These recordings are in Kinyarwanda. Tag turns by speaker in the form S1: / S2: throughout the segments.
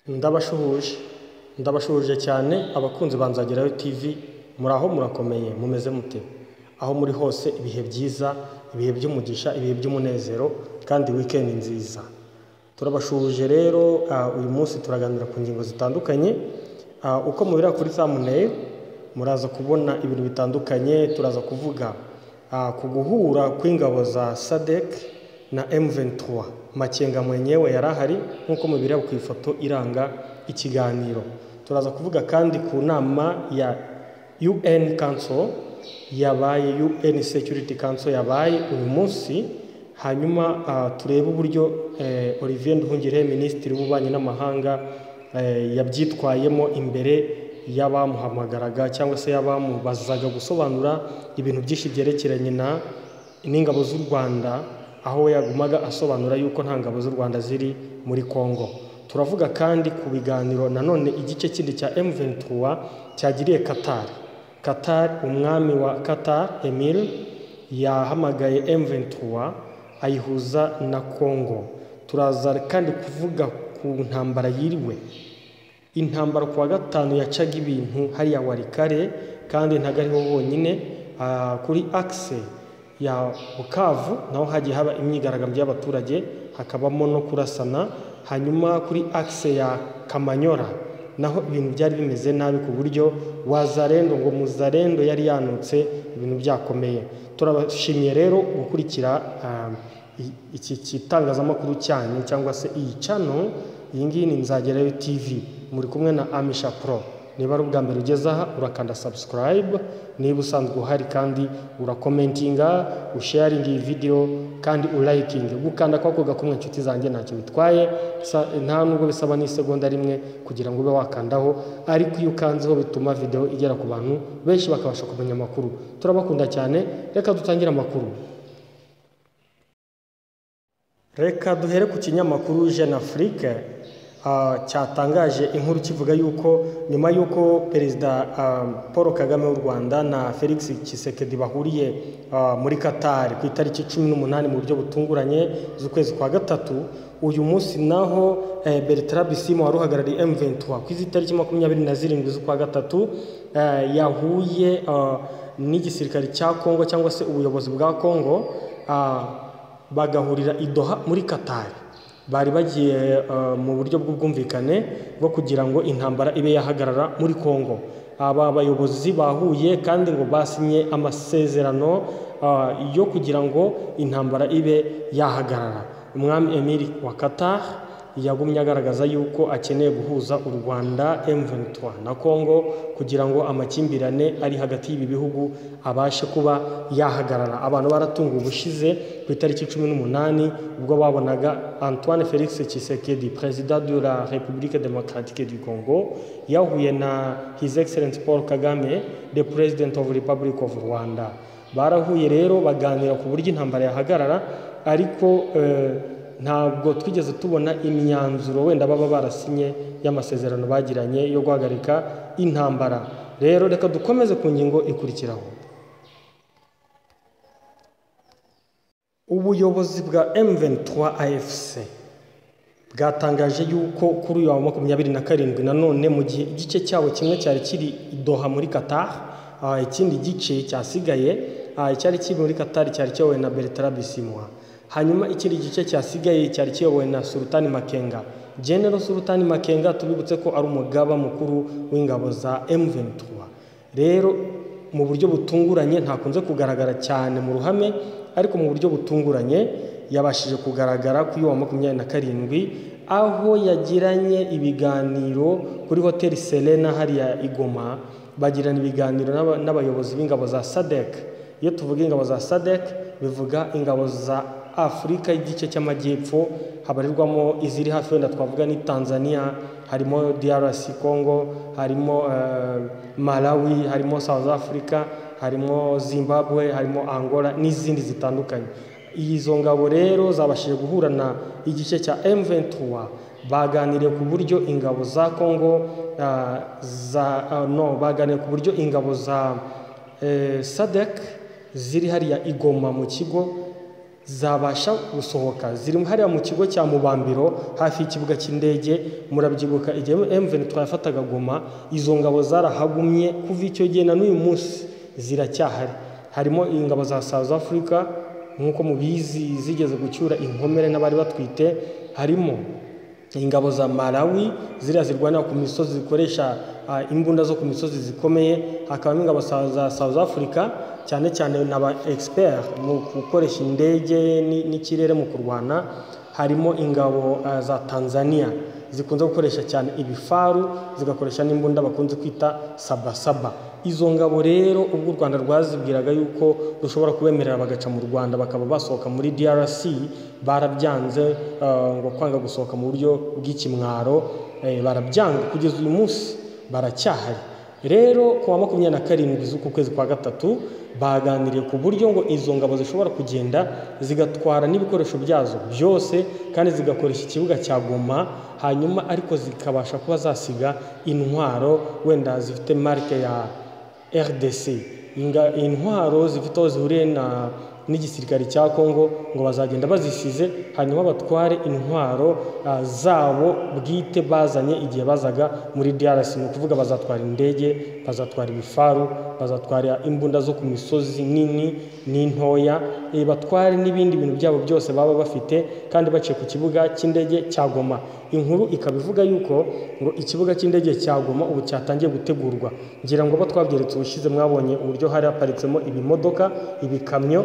S1: Ndabashuhuje, ndabashuhuje cyane abakunzi ba Nzagerayo TV, muraho murakomeye, mumeze mute? Aho muri hose ibihe byiza, ibihe by'umugisha, ibihe by'umunezero kandi weekend nziza. Turabashuhuje rero, uyu munsi turaganira ku ngingo zitandukanye, uko mubireba kuri thumbnail muraza kubona ibintu bitandukanye, turaza kuvuga ku guhura kw'ingabo za SADC na M23. Makenga mwenyewe yari ahari nk'uko mubireba ku ifoto iranga ikiganiro. Turaza kuvuga kandi ku nama ya UN Council yabaye, UN Security Council yabaye uyu munsi, hanyuma turebe uburyo Olivier Nduhungirehe, Minisitiri w'Ububanyi n'Amahanga, yabyitwayemo imbere y'abamuhamagaraga cyangwa se y'abamubazaga gusobanura ibintu byinshi byerekeranye na n'ingabo z'u Rwanda, aho we yagumaga asobanura yuko nta ngabo z'u Rwanda ziri muri Congo. Turavuga kandi ku biganiro nanone igice kindi cya M23 cyagiriye Qatar. Qatar, umwami wa Qatar Emir yahamagaye M23 ayihuza na Congo. Turaza kandi kuvuga ku ntambara yiriwe, intambara kuwa gatanu yacaga ibintu hariya Walikale, kandi ntabwo ariho honyine, kuri axe ya Bukavu naho hagiye haba imyigaragambyo y'abaturage, hakabamo no kurasana. Hanyuma kuri axe ya Kamanyora naho ibintu byari bimeze nabi ku buryo Wazalendo ngo Muzalendo yari yanutse, ibintu byakomeye. Turabashimiye rero gukurikira iki kitangazamakuru cyanyu cyangwa se iyi channel, iyi ngiyi ni Nzagerayo TV, muri kumwe na Amisha Pro. Niba ari ubwa mbere ugeze aha urakanda subscribe, niba usanzwe uhari kandi urakomentinga, usharinga iyi video kandi urayikinga. Gukanda kwako gakumwe inshuti zanjye ntacyo bitwaye, nta nubwo bisaba n'isegonda rimwe kugira ngo ube wakandaho, ariko iyo ukanzeho bituma video igera ku bantu benshi bakabasha kumenya amakuru. Turabakunda cyane, reka dutangire amakuru. Reka duhere ku kinyamakuru Jeune Afrique cyatangaje inkuru kivuga yuko nyuma yuko Perezida Paul Kagame w'u Rwanda na Felix Tshisekedi bahuriye muri Qatar ku itariki 18 mu buryo butunguranye z'ukwezi kwa gatatu, uyu munsi naho Bertrand Bisimwa wari uhagarariye M23 ku izi tariki 27 z'ukwa gatatu yahuye n'igisirikare cya Congo cyangwa se ubuyobozi bwa Congo, bagahurira i Doha muri Qatar. Bari bagiye mu buryo bw'ubwumvikane bwo kugira ngo intambara ibe yahagarara muri Congo. Aba bayobozi bahuye kandi ngo basinye amasezerano yo kugira ngo intambara ibe yahagarara. Umwami Emir wa Qatar yagumye agaragaza yuko akeneye guhuza u Rwanda, M23 na Congo kugira ngo amakimbirane ari hagati y'ibi bihugu abashe kuba yahagarara. Abantu baratunga ubushize ku itariki 18 ubwo babonaga Antoine Felix Tshisekedi, Président de la République démocratique du Congo, yahuye na His Excellency Paul Kagame, the President of Republic of Rwanda. Barahuye rero baganira ku buryo intambara yahagarara, ariko ntabwo twigeze tubona imyanzuro wenda baba barasinye y'amasezerano bagiranye yo guhagarika intambara. Rero reka dukomeze ku ngingo ikurikiraho. Ubuyobozi bwa M23 AFC bwatangaje yuko kuri uyu wa 27 nanone, mu gihe igice cyabo kimwe cyari kiri i Doha muri Qatar, ikindi gice cyasigaye cyari kiri muri Qatar cyari kiyobowe na Bertrand Bisimwa. Hanyuma ikindi gice cyasigaye cyari kiyobowe na Sultani Makenga. General Sultani Makenga tubibutse ko ari umugaba mukuru w'ingabo za M23. Rero mu buryo butunguranye ntakunze kugaragara cyane mu ruhame, ariko mu buryo butunguranye yabashije kugaragara ku wa 27 aho yagiranye ibiganiro kuri Hotel Serena hariya i Goma, bagirana ibiganiro n'abayobozi b'ingabo za SADC. Iyo tuvuga ingabo za SADC bivuga ingabo za Afurika y'igice cy'amajyepfo, habarirwamo iziri hafi wenda twavuga ni Tanzania, harimo DRC Congo, harimo Malawi, harimo South Africa, harimo Zimbabwe, harimo Angola n'izindi zitandukanye. Izo ngabo rero zabashije guhura na igice cya M23, baganiriye ku buryo ingabo za Congo baganiriye ku buryo ingabo za SADC ziri hariya i Goma mu kigo Zabasha gusohoka, ziri hariya mu kigo cya Mubambiro hafi y'ikibuga cy'indege. Murabyibuka igihe M23 yafataga Goma, izo ngabo zarahagumye kuva icyo gihe na n'uyu munsi ziracyahari. Harimo ingabo za South Africa nk'uko mubizi zigeze gucyura inkomere n'abari batwite, harimo ingabo za Malawi ziriya zirwanira ku misozi zikoresha imbunda zo ku misozi zikomeye, hakabamo ingabo za South Africa cyane cyane n'aba expert mu gukoresha indege n'ikirere mu kurwana, harimo ingabo za Tanzania zikunze gukoresha cyane ibifaru zigakoresha n'imbunda bakunze kwita sabasaba. Izo ngabo rero ubwo u Rwanda rwazibwiraga yuko rushobora kubemerera bagaca mu Rwanda bakaba basohoka muri DRC, barabyanze ngo kwanga gusohoka mu buryo bw'ikimwaro, barabyanga kugeza uyu munsi baracyahari. Rero ku wa 27 z'uku kwezi kwa gatatu baganiriye ku buryo ngo izo ngabo zishobora kugenda zigatwara n'ibikoresho byazo byose kandi zigakoresha ikibuga cya Goma, hanyuma ariko zikabasha kuba zasiga intwaro wenda zifite marke ya RDC, intwaro zifite aho zihuriye na n'igisirikare cya Kongo, ngo bazagenda bazisize hanyuma batware intwaro zabo bwite bazanye igihe bazaga muri DRC. Ni ukuvuga bazatwara indege, bazatwara ibifaru, bazatwara imbunda zo ku misozi nini n'intoya, batware n'ibindi bintu byabo byose baba bafite, kandi baciye ku kibuga cy'indege cya Goma. Inkuru ikaba ivuga yuko ngo ikibuga cy'indege cya Goma ubu cyatangiye gutegurwa. Ngira ngo batwabyeretse ubushize, mwabonye uburyo hari haparitsemo ibimodoka, ibikamyo,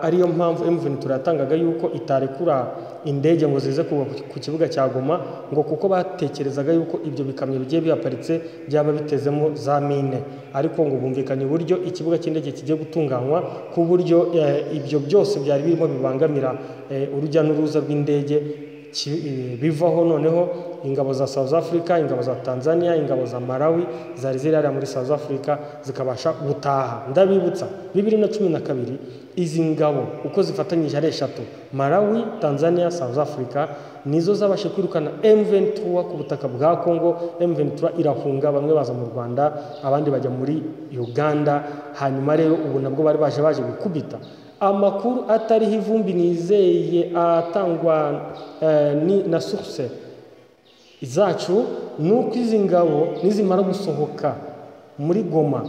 S1: ariyo mpamvu M23 yatangaga yuko itarekura indege ngo zize kugwa ku kibuga cya Goma, ngo kuko batekerezaga yuko ibyo bikamyo bigiye bihaparitse byaba bitezemo za mine. Ariko ngo bumvikanye uburyo ikibuga cy'indege kigiye gutunganywa ku buryo ibyo byose byari birimo bibangamira urujya n'uruza rw'indege bivaho. Noneho ingabo za South Africa, ingabo za Tanzania, ingabo za Malawi zari ziri hariya muri South Africa zikabasha gutaha. Ndabibutsa 2012 izi ngabo uko zifatanyije ari eshatu, Malawi, Tanzania, South Africa, nizo zabashe kwirukana M23 ku butaka bwa Congo. M23 irahunga, bamwe baza mu Rwanda abandi bajya muri Uganda. Hanyuma rero ubu nabwo bari baje gukubita. Amakuru atariho ivumbi nizeye atangwa na source zacu nuko izi ngabo nizimara gusohoka muri Goma,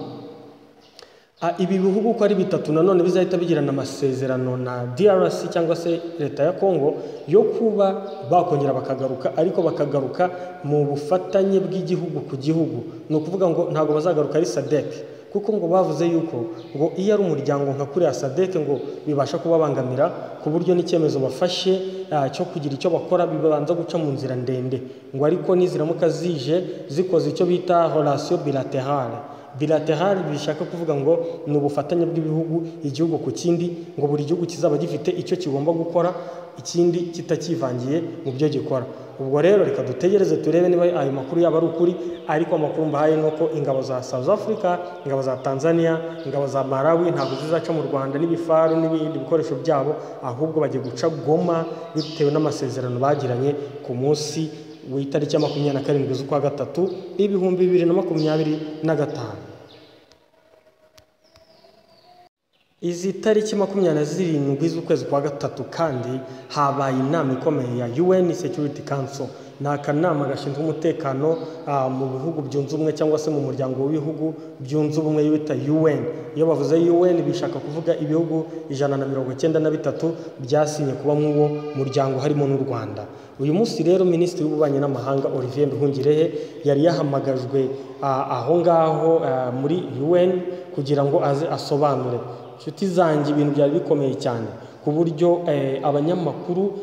S1: ibi bihugu uko ari bitatu nanone bizahita bigirana amasezerano na DRC cyangwa se leta ya Congo yo kuba bakongera bakagaruka, ariko bakagaruka mu bufatanye bw'igihugu ku gihugu. Ni ukuvuga ngo ntabwo bazagaruka ari SADC, kuko ngo bavuze yuko ngo iyo ari umuryango nka kuriya SADC ngo bibasha kubabangamira ku buryo n'icyemezo bafashe cyo kugira icyo bakora bibanza guca mu nzira ndende, ngo ariko niziramuka zije zikoze icyo bita relation bilaterale. Bilateral bishaka kuvuga ngo ni ubufatanye bw'ibihugu, igihugu ku kindi, ngo buri gihugu kizaba gifite icyo kigomba gukora ikindi kitakivangiye mu byo gikora. Ubwo rero reka dutegereze turebe niba ayo makuru yaba ari ukuri, ariko amakuru mbahaye nuko ingabo za South Africa, ingabo za Tanzania, ingabo za Malawi ntabwo zizaca mu Rwanda n'ibifaru n'ibindi bikoresho byabo, ahubwo bagiye guca Goma bitewe n'amasezerano bagiranye ku munsi w'itariki ya 27 z'ukwa gatatu 2025. Izi tariki 27 z'ukwezi kwa gatatu kandi habaye inama ikomeye ya UN Security Council. Ni akanama gashinzwe umutekano mu bihugu byunze ubumwe cyangwa se mu muryango w'ibihugu byunze ubumwe bita UN. Iyo bavuze UN bishaka kuvuga ibihugu 193 byasinye kuba mw'uwo muryango, harimo n'u Rwanda. Uyu munsi rero Minisitiri w'Ububanyi n'Amahanga Olivier Nduhungirehe yari yahamagajwe aho ngaho muri UN kugira ngo aze asobanure. Inshuti zanjye, ibintu byari bikomeye cyane ku buryo abanyamakuru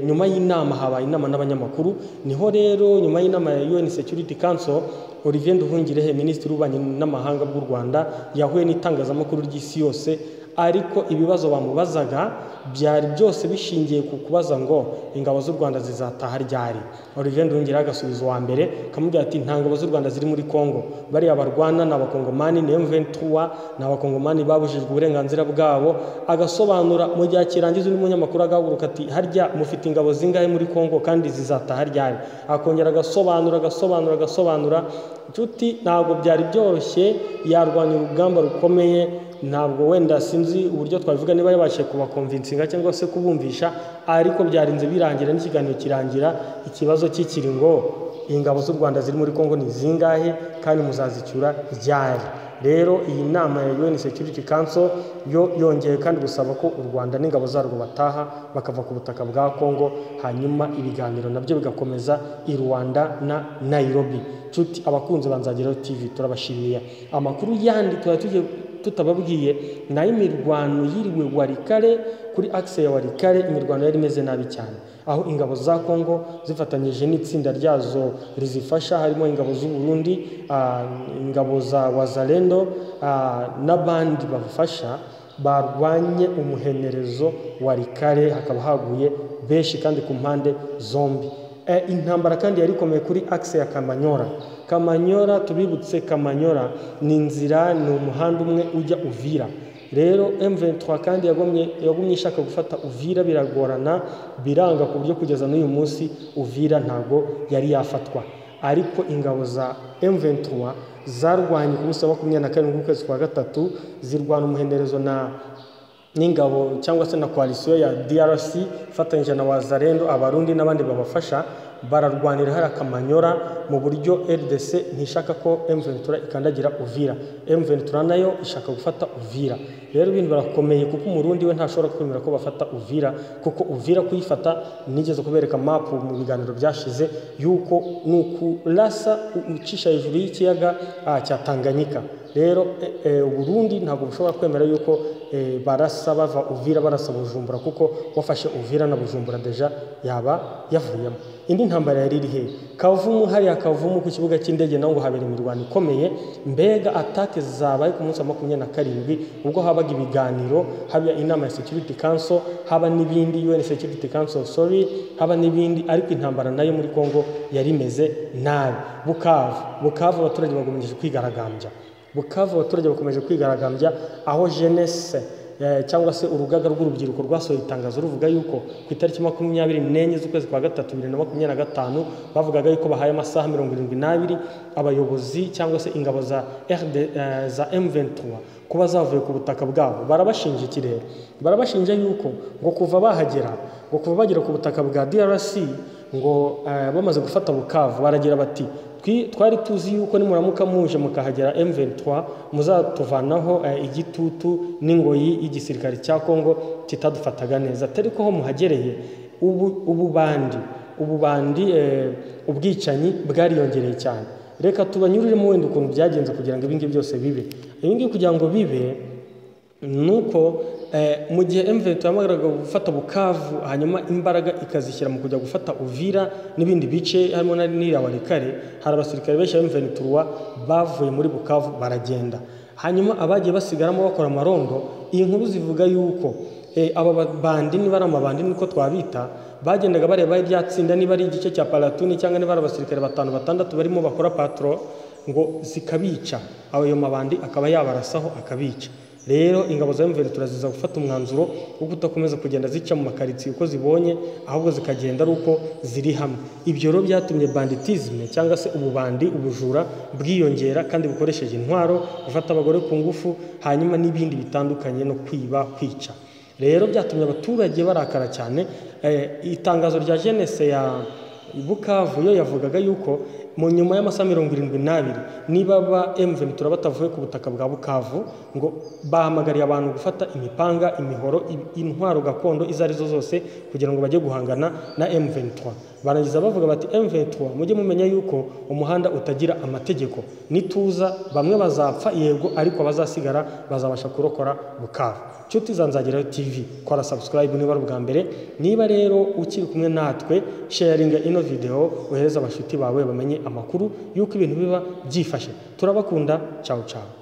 S1: nyuma y'inama habaye inama n'abanyamakuru. Niho rero nyuma y'inama ya UN Security Council, Olivier Nduhungirehe Minisitiri w'Ububanyi n'Amahanga bw'u Rwanda yahuye n'itangazamakuru ry'isi yose, ariko ibibazo bamubazaga byari byose bishingiye ku kubaza ngo ingabo z'u Rwanda zizataha ryari. Olivier Nduhungirehe agasubiza uwa mbere kamubwira ati nta ngabo z'u Rwanda ziri muri Kongo, bariya barwana ni abakongomani, ni M23, ni abakongomani babujijwe uburenganzira bwabo. Agasobanura mu gihe akirangiza undi munyamakuru agahaguruka ati harya mufite ingabo zingahe muri Kongo kandi zizataha ryari? Akongera agasobanura agasobanura agasobanura. Inshuti, ntabwo byari byoroshye, yarwanya urugamba rukomeye. Ntabwo wenda sinzi uburyo twabivuga niba yabashije kubakonvinsinga cyangwa se kubumvisha, ariko byarinze birangira n'ikiganiro kirangira ikibazo kikiri ngo ingabo z'u Rwanda ziri muri Kongo ni zingahe kandi muzazicyura ryari. Rero iyi nama ya UN Security Council yo yongeye kandi gusaba ko u Rwanda n'ingabo zarwo bataha bakava ku butaka bwa Kongo, hanyuma ibiganiro nabyo bigakomeza i Rwanda na Nairobi. Nshuti abakunzi ba Nzagerayo TV, turabashimiye. Amakuru yandi tuba tugiye tutababwiye nayo imirwano yiriwe Walikale, kuri axe ya Walikale imirwano yari imeze nabi cyane, aho ingabo za Kongo zifatanyije n'itsinda ryazo rizifasha, harimo ingabo z'u Burundi, ingabo za Wazalendo n'abandi babafasha, barwanye umuhenerezo Walikale, hakaba haguye benshi kandi ku mpande zombi. Intambara kandi yari ikomeye kuri axe ya Kamanyora. Kamanyora, tubibutse, Kamanyora ni inzira, ni umuhanda umwe ujya Uvira. Rero M23 kandi yagumye ishaka gufata Uvira, biragorana, biranga ku buryo kugeza n'uyu munsi Uvira ntago yari yafatwa. Ariko ingabo za M23 zarwanye ku munsi wa 27 w'ukwezi kwa gatatu, zirwana umuhenderezo na n'ingabo cyangwa se na coalition ya DRC ifatanyije na Wazalendo, Abarundi n'abandi babafasha, bararwanira hari Kamanyora mu buryo RDC ntishaka ko M23 ikandagira Uvira, M23 nayo ishaka gufata Uvira. Rero ibintu barakomeye kuko Umurundi we ntashobora kwemera ko bafata Uvira, kuko Uvira kuyifata nigeze kubereka map mu biganiro byashize yuko nukurasa ucisha hejuru y'ikiyaga cya Tanganyika. Rero Burundi ntabwo bushobora kwemera yuko barasa bava Uvira barasa Bujumbura, kuko wafashe Uvira na Bujumbura deja yaba yavuyemo. Indi ntambara yari iri he? Kavumu, hariya Kavumu ku kibuga cy'indege naho ngo habera imirwano ikomeye. Mbega atake zabaye ku munsi wa 27 ubwo habaga ibiganiro, haba inama ya Security Council, haba n'ibindi, UN Security Council sorry, haba n'ibindi, ariko intambara nayo muri Kongo yari imeze nabi. Bukavu abaturage bakomeje kwigaragambya. Bukavu abaturage bakomeje kwigaragambya, aho jeunesse cyangwa se urugaga rw'urubyiruko rwasohoye itangazo ruvuga yuko ku itariki 24 z'ukwezi kwa gatatu 2025 bavugaga yuko bahaye amasaha 72 abayobozi cyangwa se ingabo za RD za M23 kuba zavuye ku butaka bwabo. Barabashinja iki rero? Barabashinja yuko ngo kuva bahagera, ngo kuva bagera ku butaka bwa DRC, ngo bamaze gufata Bukavu, baragira bati twari tuzi yuko nimuramuka muje mukahagera M23 muzatuvanaho igitutu n'ingoyi y'igisirikare cya Kongo kitadufataga neza, atari ko ho muhagereye ububandi ubwicanyi bwariyongereye cyane. Reka tubanyuriremo wenda ukuntu byagenze kugira ngo ibingibi byose bibe. Ibingibi kugira ngo bibe nuko mu gihe M23 yamagaraga gufata Bukavu, hanyuma imbaraga ikazishyira mu kujya gufata Uvira n'ibindi bice harimo na n'iriya Walikale, hari abasirikare benshi ba M23 bavuye muri Bukavu baragenda, hanyuma abagiye basigaramo bakora amarondo. Iyi nkuru zivuga yuko aba bandi, niba ari amabandi niko twabita, bagendaga bareba irya tsinda niba ari igice cya palatuni cyangwa niba ari abasirikare 5 6 barimo bakora patro, ngo zikabica, ayo mabandi akaba yabarasaho akabica. Rero ingabo za M23 ziza gufata umwanzuro wo kutakomeza kugenda zica mu makaritsiye uko zibonye, ahubwo zikagenda ari uko ziri hamwe. Ibyo rero byatumye banditisme cyangwa se ububandi, ubujura bwiyongera kandi bukoresheje intwaro, gufata abagore ku ngufu, hanyuma n'ibindi bitandukanye no kwiba, kwica. Rero byatumye abaturage barakara cyane. Itangazo rya jeunesse ya Bukavu yo yavugaga yuko mu nyuma y'amasaha 72 niba ba M23 batavuye ku butaka bwa Bukavu, ngo bahamagariye abantu gufata imipanga, imihoro, intwaro gakondo izo arizo zose kugira ngo bajye guhangana na M23. Barangiza bavuga bati M23 mujye mumenya yuko umuhanda utagira amategeko, nituza bamwe bazapfa yego, ariko abazasigara bazabasha kurokora Bukavu. Nshuti za Nzagerayo TV, kora subscribe niba ari ubwa mbere. Niba rero ukiri kumwe natwe, sharinga ino video ohereza abashuti bawe bamenye amakuru yuko ibintu biba byifashe. Turabakunda, ciao ciao.